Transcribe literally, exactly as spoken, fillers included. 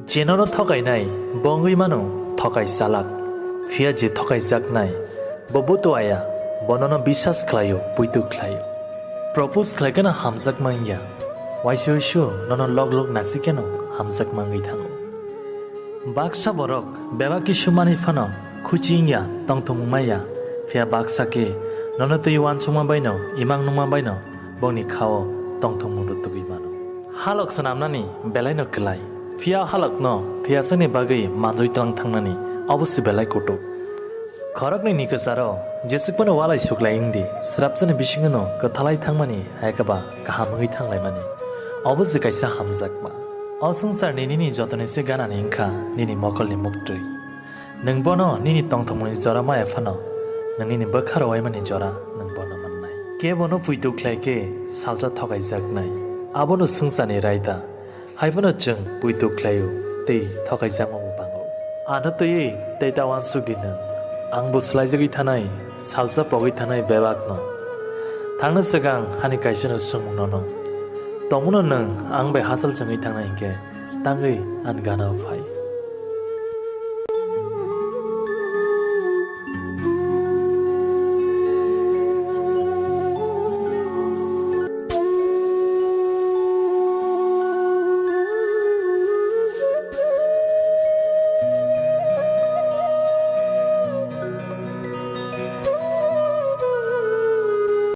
Je nono thokainai, bo wngwi mano thokai chalak. Phiya je thokaijaknai, bo butuaya, bo nono biswas khlaio, puitu khlaio. Propose khlai kheno hamjakma wngya, waisa waisa nono lok lok nasi kheno hamjakma wngwi thango. Baksa borok bebak kisu manwi phano khuchi wngya, tongthokma maya, phiya baksa khe nono twi uansukma baino, imang nukma baino bongni khao tongthokmung rwtugwi mano. Halok swnamnani belaino kwlai, phiya halokno thwiyasakni bagwi manjui tlang thangnani obo se belai kutuk. Khoroknwi ni kwcharo jeswk phano walai suklai wngdi, swrapsani bisingno kwthalai thangmani hai khe ba kaham wngwi thanglaimani, obo se kaisa hamjakma. O swngcharni nini jotoni se ganani wngkha nini mokolni muktwi. Nwng bono nini tongthokmungni jora maya phano, nwng nini bwkha rowaimani jora nwng bono mannai. Kebono puitu khlai khe salsa thokaijaknai. Abono swngcharni raida. Hai phano chwng puitu khlaio tei thokaijakma bo bango. Ano twiwi tei ta uansuk di nwng. Ang bo swlaijagwi thanai, salsa pogwi thanai bebakno. Thangna swkang hani kaisano swngmung nono. Tongmano nwng ang bai hachal chwngwi thangnai hinkhe tangwi ani ganao phai.